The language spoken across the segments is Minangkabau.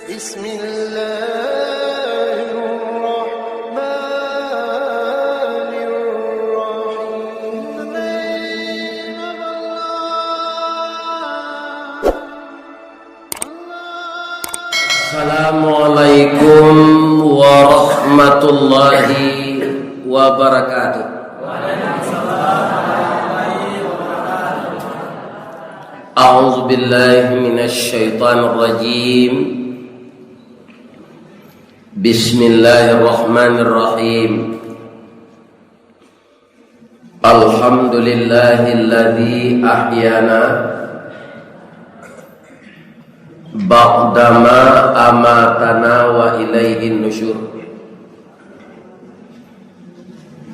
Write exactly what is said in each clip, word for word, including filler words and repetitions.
Bismillahirrahmanirrahim. Assalamualaikum warahmatullahi wabarakatuh. A'udzubillahi minasyaitonirrajim. Bismillahirrahmanirrahim. Alhamdulillahilladzi ahyana ba'dama amatana wa ilaihin nusyur.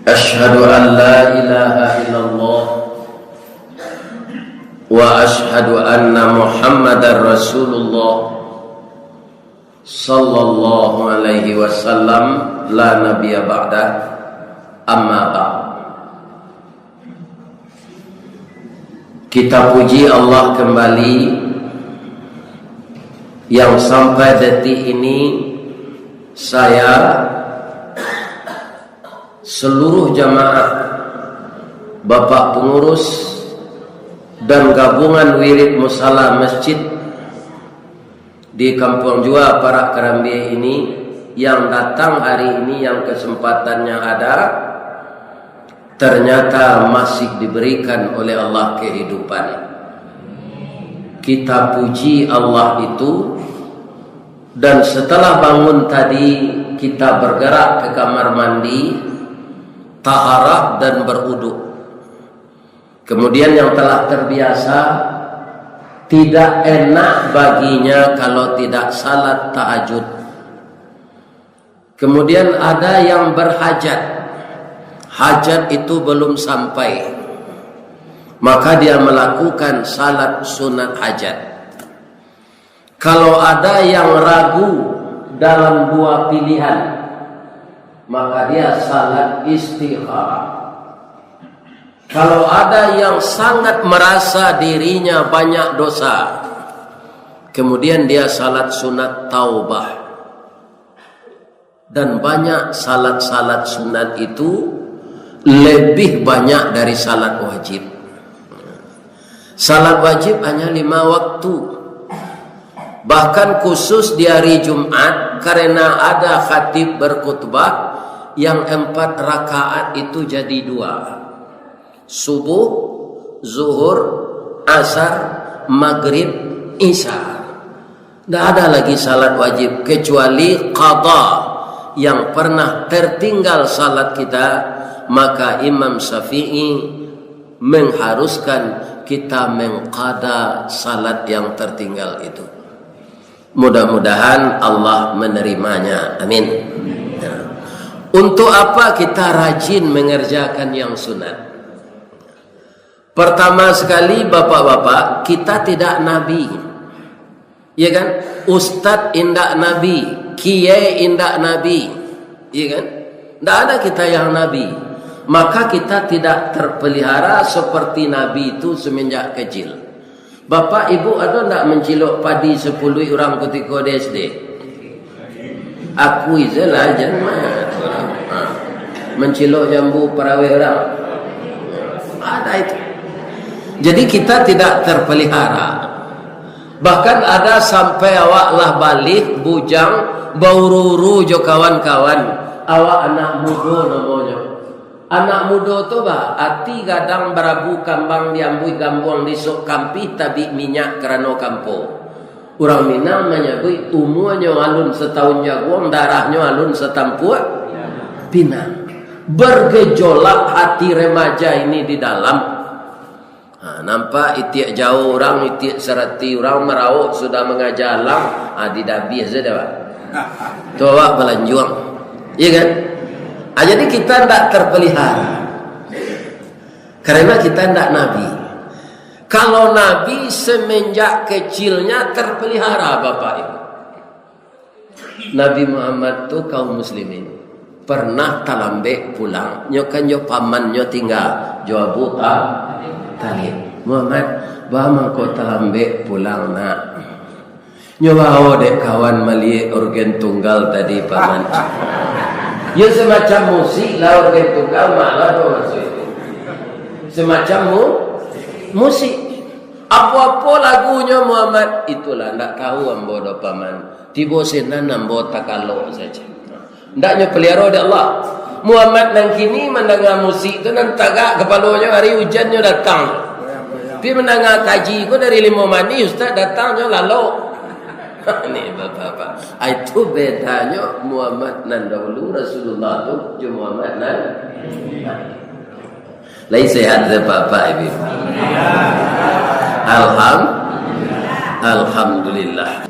Asyhadu an la ilaha illallah wa asyhadu anna Muhammadar Rasulullah sallallahu alaihi wasallam, la nabiyya ba'dah, amma ba'd. Kita puji Allah kembali, yang sampai detik ini saya, seluruh jamaah, bapak pengurus, dan gabungan wirid musala masjid di Kampuang Jua, Parak Karambia ini, yang datang hari ini, yang kesempatannya ada, ternyata masih diberikan oleh Allah kehidupan. Kita puji Allah itu, dan setelah bangun tadi, kita bergerak ke kamar mandi, taharah dan berwudu. Kemudian yang telah terbiasa, tidak enak baginya kalau tidak salat tahajud. Kemudian ada yang berhajat, hajat itu belum sampai, maka dia melakukan salat sunat hajat. Kalau ada yang ragu dalam dua pilihan, maka dia salat istikharah. Kalau ada yang sangat merasa dirinya banyak dosa, kemudian dia salat sunat taubah. Dan banyak salat-salat sunat itu lebih banyak dari salat wajib. Salat wajib hanya lima waktu. Bahkan khusus di hari Jumat, karena ada khatib berkhutbah, yang empat rakaat itu jadi dua. Subuh, zuhur, asar, maghrib, isya. Ndak ada lagi salat wajib kecuali qada. Yang pernah tertinggal salat kita, maka Imam Syafi'i mengharuskan kita mengqada salat yang tertinggal itu. Mudah-mudahan Allah menerimanya. Amin. Ya. Untuk apa kita rajin mengerjakan yang sunat? Pertama sekali, bapak-bapak, kita tidak nabi. Ya kan? Ustadz indak nabi, kiai indak nabi. Ya kan? Ndak ada kita yang nabi. Maka kita tidak terpelihara seperti nabi itu semenjak kecil. Bapak ibu ada ndak mencilok padi sepuluh orang ketika di S D? Akui sajolah, jan mah. Ha. Mencilok jambu paraweh urang. Ada itu. Jadi kita tidak terpelihara. Bahkan ada sampai awak lah baligh, bujang, bauru-uru jo kawan-kawan. Awak anak mudo namonyo. Anak mudo tu, bah, ati gadang barabu kambang diambuih gambuang di sok kampih tabik minyak karano kampo. Urang Minang manyabuik umuanyo alun sataun jaguang, darahnyo alun satampuak pinang. Bergejolak hati remaja ini di dalam. Ha, nampak itiak jauh urang, itiak sarati urang, marauk sudah mangaja alang, ha, didabiah sajo, Pak. Tu awak balanjuang. Iya kan? Ha, jadi kita ndak terpelihara. Karena kita ndak nabi. Kalau nabi semenjak kecilnya terpelihara, Bapak Ibu. Nabi Muhammad tu, kaum muslimin, pernah talambek pulang. Nyo kan jo pamannyo tingga, jo Abu Ta-, Thalib. "Muhammad, baa mangko talambek pulang, nak?" Nyo bao dek kawan maliek orgen tunggal tadi, Paman. Yo, semacam musik lah orgen tunggal, malah tu maksud itu. Semacam mu-, musik. Apo-apo lagunyo Muhammad, itulah ndak tahu ambo doh, Paman. Tibo sinan ambo takalok sajo. Ndak nyo paliaro dek Allah. Muhammad nan kini mandanga musik tu nan tagak kapalonyo, ari ujan nyo datang. Tapi mandanga kaji ko dari Limo Manih, ustaz datang nyo lalok. Ni bapak-bapak. Ah, itu bedanyo Muhammad nan dahulu Rasulullah tu jo Muhammad nan lain sehat bapak-bapak ibu. Alham-, Alhamdulillah.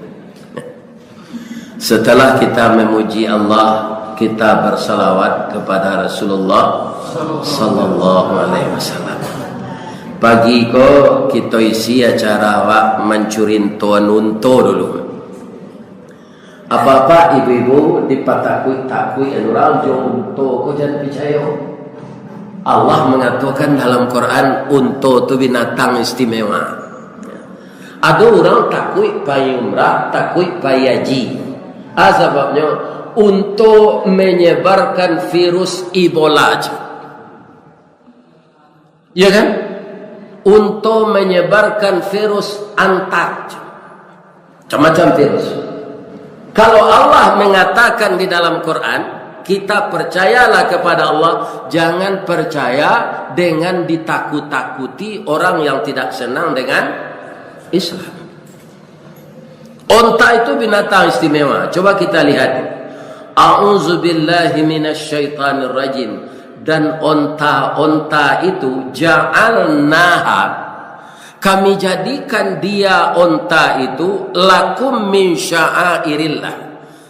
Setelah kita memuji Allah, kita bersalawat kepada Rasulullah sallallahu alaihi wasallam. Pagi ko kito isi acara awak mancuri unto dulu. Apak-apak, ibu-ibu, dipatakuik-takuik urang jo unto ko, jan picayo. Allah mangatokan dalam Quran, unto tu binatang istimewa. Ado urang takuik pai umrah, takuik pai haji. Ah, sababnyo, unto menyebarkan virus Ebola. Iya kan? Unto menyebarkan virus antraks. Macam-macam virus. Kalau Allah mengatakan di dalam Quran, kita percayalah kepada Allah, jangan percaya dengan ditakut-takuti orang yang tidak senang dengan Islam. Onta itu binatang istimewa. Coba kita lihat. A'udzubillahi minasyaitonirrajim. Dan onta-onta itu, ja'alnaha, Kami jadikan dia, onta itu, lakum min sya'airillah,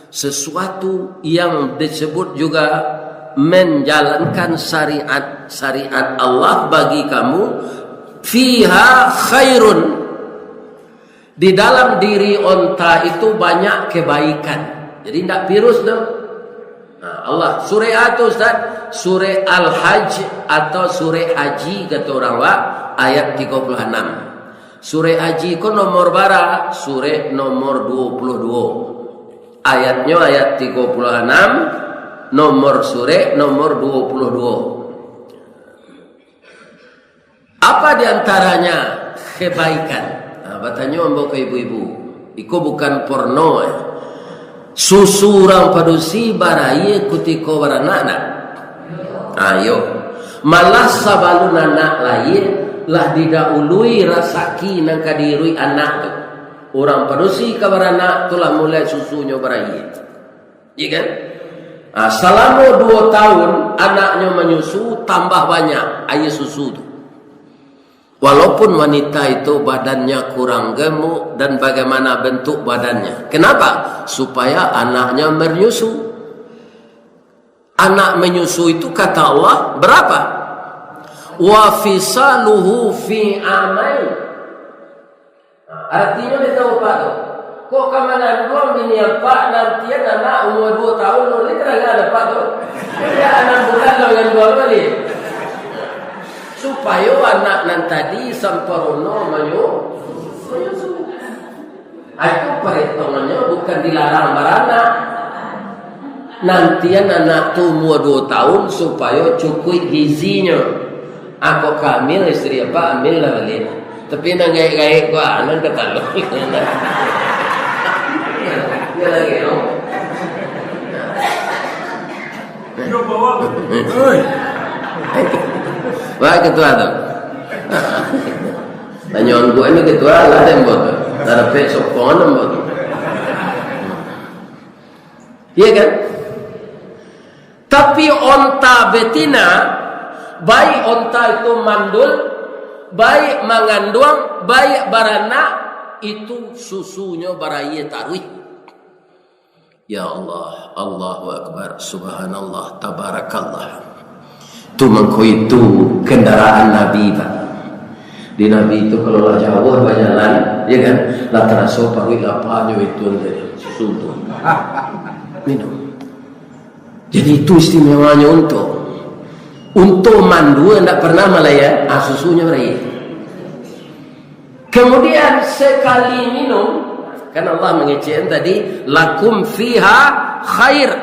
sesuatu yang disebut juga menjalankan syariat-syariat Allah bagi kamu, fiha khairun, di dalam diri onta itu banyak kebaikan. Jadi, ndak virus tu. Nah, Allah, surek a tu, Ustaz? Surek Al-Hajj atau surek Haji, kata urang awak, ayat tigo puluah anam. Surek Haji ko nomor bara? Surek nomor duo puluah duo. Ayatnyo ayat tigo puluah anam, nomor surek nomor duo puluah duo. Apa di antaranya kebaikan? Nah, batanyo ambo ka ibu-ibu. Iko bukan porno, eh. Susu urang padusi baraia kutiko baranak, ndak? Ayo. Malah sabalun anak laia, lah didahului rasaki nan ka diiruik anak tu. Urang padusi ka baranak tu lah mulai susunyo baraia. Iya kan? Ah, salamo duo tahun, anaknyo manyusu, tambah banyak aia susu tu. Walaupun wanita itu badannya kurang gemuk dan bagaimana bentuk badannya. Kenapa? Supaya anaknya menyusu. Anak menyusu itu, kata Allah, berapa? Wa fisaluhu fi amain. Nah, artinyo, dia tahu apa tu? Kok ka mananduang bini apak, nantian anak umua duo tahun, ulih terang ada apak tu? Ya, anam bulan lah yang dua kali. Supayo anak nan tadi samparono manyu-, manyusu. Ah, itu perhitungannyo bukan dilarang baranak. Nantian anak tu umua duo tahun, supayo cukuik gizinyo. Ah, kok ka amil istri apak, amil lah baliak. Tapi nan gaek-gaek ko, ah, nan ka talok. Dia lagi, no. Wah, ketua tu. Tanyo angguak ni ketua lah, deh, ambo tu. Tarapek sokong ambo tu. Iya kan? Tapi onta betina, baik onta itu mandul, baik manganduang, baik baranak, itu susunyo baraia taruih. Ya Allah, Allahu Akbar, Subhanallah, Tabarakallah. Tu mangko itu kendaraan Nabi, Pak. Di Nabi itu kalau lah jauh bajalan, ya kan, lah taraso paruik lapanyo itu, susu tu. Minum. Jadi itu istimewanyo unto. Unto mandua ndak pernah malayan, ah, susunyo baraia. Kemudian sekali minum, Kan Allah mangecek tadi, "Lakum fiha khair."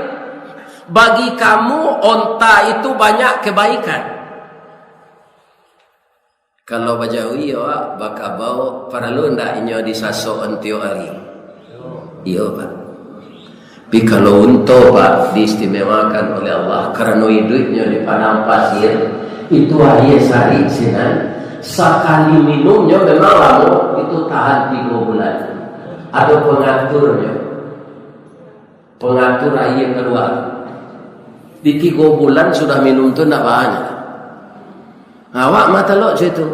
Bagi kamu, onta itu banyak kebaikan. Kalau bajawi, awak bakabau, paralu ndak inyo disasok tiok ari? Iyo, Pak. Tapi kalau unto, Pak, diistimewakan oleh Allah karano iduiknyo di padang pasir, itu aia sarik sinan, sakali minumnyo memang lamo, itu tahan tigo bulan. Ado pengaturnyo, pengatur aia kalua. Di tigo bulan sudah minum tu ndak banyak. Awak mah talok cak itu.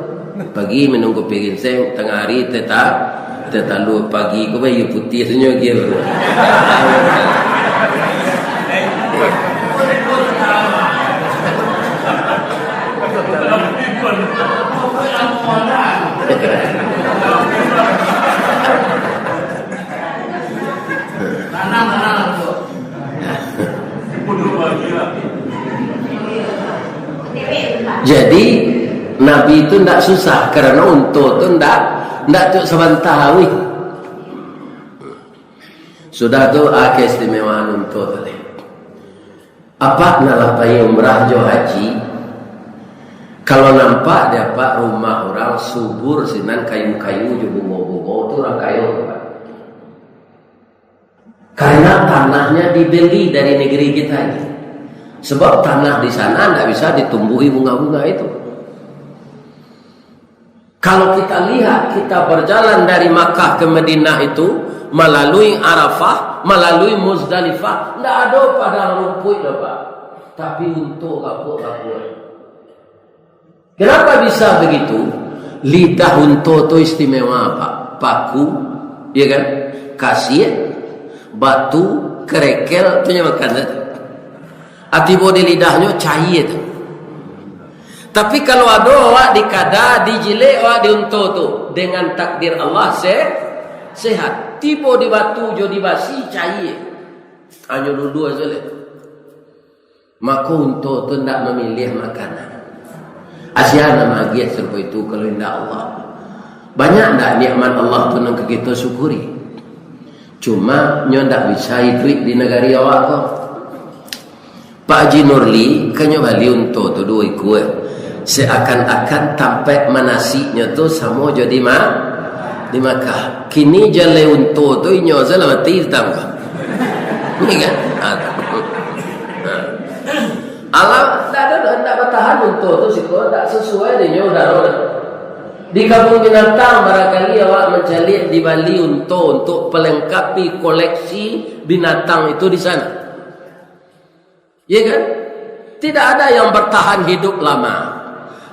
Pagi minum kopi ginseng, tangah hari teh ta-, teh talua, pagi ko baru putiah sunyo gie. Jadi, Nabi tu ndak susah, karano unto tu ndak, ndak tu sabanta awih. Sudah tu, ah, keistimewaan unto tadi. Apak nak lah pai umrah jo haji, kalau nampak di apak rumah urang subur sinan kayu-kayu jo bungo-bungo, tu urang kayo tu, Pak. Karena tanahnya dibeli dari negeri kita ini. Sebab tanah di sana ndak bisa ditumbuhi bunga-bunga itu. Kalau kita lihat, kita berjalan dari Makkah ke Madinah itu, melalui Arafah, melalui Muzdalifah, ndak ado padang rumpuik doh, Pak. Tapi unto gapuak-gapuak. Kenapa bisa begitu? Lidah unto tu istimewa, Pak. Paku, ya kan? Kasiak, batu, kerekel, tu nyo makan tu. Ah, tibo di lidahnyo, caia tu. Tapi kalau ado awak dikada, dijilek awak di unto tu, dengan takdir Allah, se-, sehat. Tibo di batu jo di basi, caia. Hanyo lulua sajo. Mako, unto tu ndak mamiliah makanan. Asia nan magiah sarupo itu kalau indak Allah. Banyak ndak nikmat Allah tu nan ka kito syukuri? Cuma, nyo ndak bisa iduik di nagari awak ko. Pak Haji Nurli, kan nyo bali unto tu duo ikua. Seakan-akan tampek manasiknyo tu samo jo di Ma-, di Makkah. Kini jalai unto tu inyo salah mati di tangga. Ini kan? Ha, tu. Ha. Alam, ndak ado, ndak batahan unto tu siko, ndak sasuai dengan udaro dah. Di kabun binatang, barangkali awak mancaliak dibali unto untuk pelengkapi koleksi binatang itu di sana. Ya kan? Tidak ada yang bertahan hidup lama.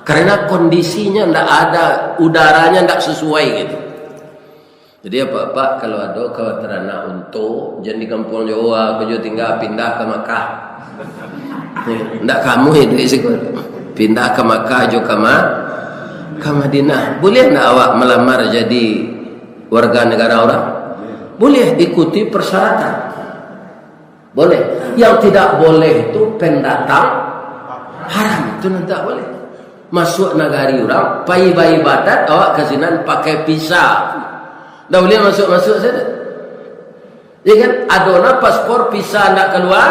Karena kondisinya ndak ada, udaranya ndak sesuai gitu. Jadi, apak-apak, kalau ado kawan taranak unto, jan di kampuang Jawa, ko jo tingga, pindah ka Makkah. Ndak kamu itu siko. Pindah ka Makkah jo ka Ma-, ka Madinah. Boleh ndak awak malamar jadi warga negara orang? Boleh, ikuti persyaratan. Boleh. Yang tidak boleh itu pendatang haram. Itu nan tak boleh. Masuk nagari urang, pai baibadat, awak ka sinan pakai visa. Ndak boleh masuk-masuk sajo. Ya kan? Ado na paspor, visa ndak kaluar.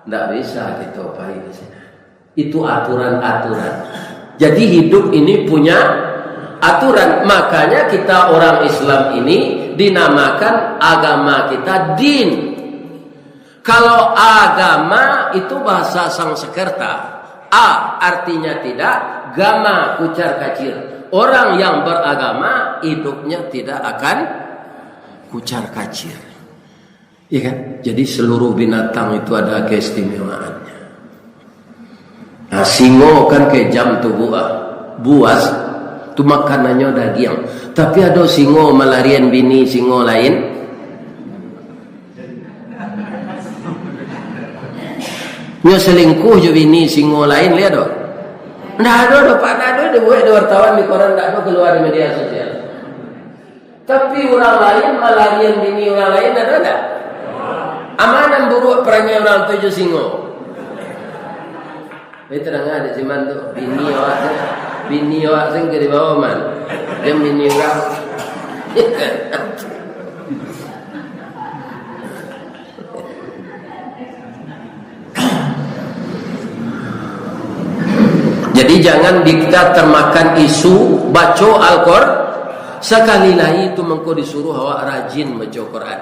Ndak bisa kito pai ka sinan. Itu aturan-aturan. Jadi, hidup ini punya aturan. Makanya kita orang Islam ini dinamakan agama kita din. Kalau agama itu bahasa Sanskerta. A artinya tidak, gama kucar kacir. Orang yang beragama hidupnya tidak akan kucar kacir. Iya kan? Jadi, seluruh binatang itu ada keistimewaannya. Nah, singo kan kejam tubuah, buas, tu makanannyo dagiang. Tapi ado singo malarian bini singo lain. Nyo selingkuh jo bini singo lain, lihat doh. Ndak ado doh, Pak, ndak ado dibuek di wartawan, di koran, ndak ado keluar di media sosial. Tapi urang lain malarian bini urang lain, ado ndak? Aman nan buruak parangai urang tu jo singo. Baik tadanga dek Siman tu, bini awak tu, bini awak tu ka dibawa, man. Jan bini urang. Jadi, jangan kita termakan isu baco Al-Qur-, sakali lai tu mangko disuruh awak rajin baco Quran.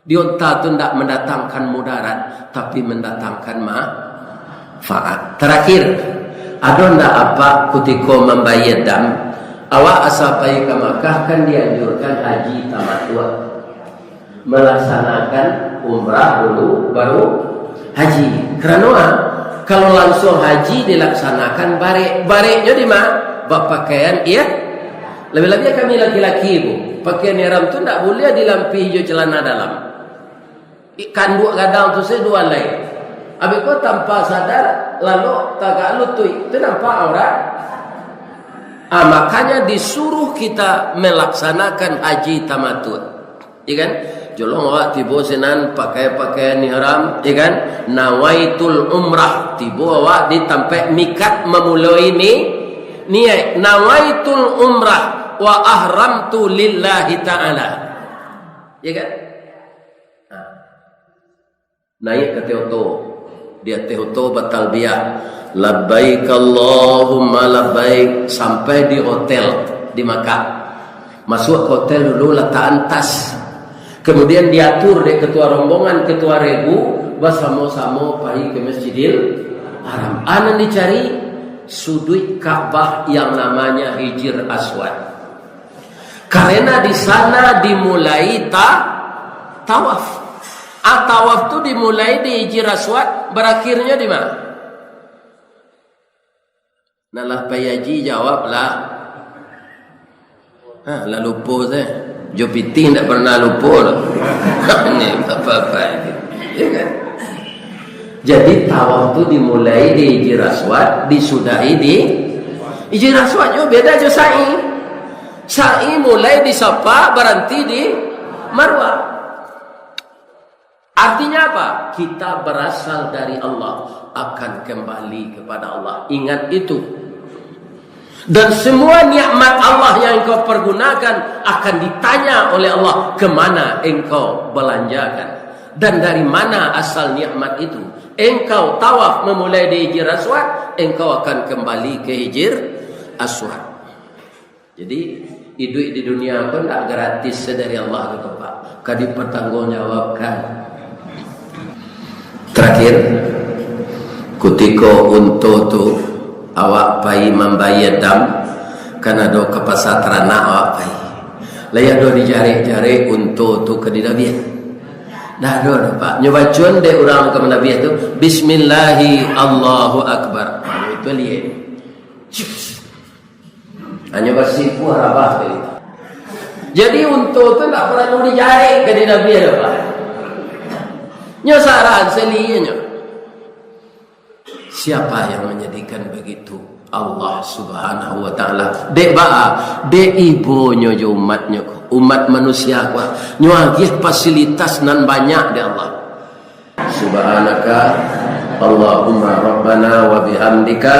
Di onta tu ndak mandatangkan mudarat, tapi mandatangkan ma-, manfaat. Tarakhir, ado ndak apak kutiko mambayia dam, awak asa pai ka Makkah kan dianjurkan haji tamattu'. Malaksanakan umrah dulu, baru haji. Karano, ah, kalau langsuang haji dilaksanakan barek, bareknyo di ma-, bapakaian, iya. Labiah-labiah kami laki-laki, Bu. Pakaian ihram tu ndak buliah dilampih jo calana dalam. I-, kanduak gadang tu sajo duo alai. Abih ko tanpa sadar, lalok tagak lutuik. Tu nampak aurat. Ah, makanya disuruh kita melaksanakan haji tamattu'. Iya kan? Jolong awak tibo sinan pakai pakaian ihram, iya kan? Nawaitul umrah, tibo awak di tampek mikat mamuloi mi-, niaik. Nawaitul umrah wa ahramtu lillahi ta'ala. Iya kan? Nah. Naiak ka ateh oto. Di ateh oto batalbiah, "Labbaik Allahumma labbaik," sampai di hotel di Makkah. Masuak ka hotel dulu, latakan tas. Kemudian diatur dek ketua rombongan, ketua regu, basamo-samo pai ka Masjidil Haram. A nan dicari, suduik Ka'bah yang namanya Hijir Aswad. Karena di sana dimulai ta-, tawaf. Ah, tawaf tu dimulai di Hijir Aswad, barakhirnyo di ma? Nak lah pai haji, jawablah. Ha, lah lupo se. Jo pitih ndak pernah lupo doh. Ni bapak-bapak ni. Ya kan? Jadi, tawaf tu dimulai di Hijir Aswad, disudahi di Hijir Aswad, yo beda jo sa'i. Sa'i mulai di Safa, baranti di Marwah. Artinya apa? Kita berasal dari Allah, akan kembali kepada Allah. Ingat itu. Dan semua nikmat Allah yang engkau pergunakan akan ditanya oleh Allah, "Kemana engkau belanjakan? Dan dari mana asal nikmat itu?" Engkau tawaf memulai di Hijir Aswad, engkau akan kembali ke Hijir Aswad. Jadi, iduik di dunia ko ndak gratis dari Allah gitu, Pak. Ka dipertanggungjawabkan. Terakhir, kutiko unto tu awak pai mambayia dam, kan ado ka pasa taranak awak pai. Lai ado dijarek-jarek unto tu ka dilabiah. Ndak ado doh, Pak. Nyo bacoan dek urang ka malabiah tu, "Bismillahi Allahu Akbar." Itu liek. Hanyo basipuah rabah tadi. Jadi, unto tu ndak paralu dijarek ka dilabiah doh, Pak. Nyo saran salienyo. Siapa yang menjadikan begitu? Allah Subhanahu wa Ta'ala. Dek baa, dek ibonyo jo umatnyo ko, umat manusia ko, nyo agiah fasilitas nan banyak dek Allah. Subhanaka Allahumma Rabbana wa bihamdika,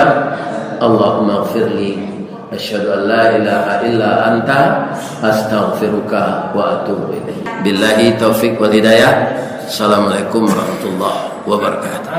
Allahumma gfirli. Asyhadu an la ilaha illa anta, astaghfiruka wa atubu ilaik. Billahi taufik wal hidayah. Assalamualaikum warahmatullahi wabarakatuh.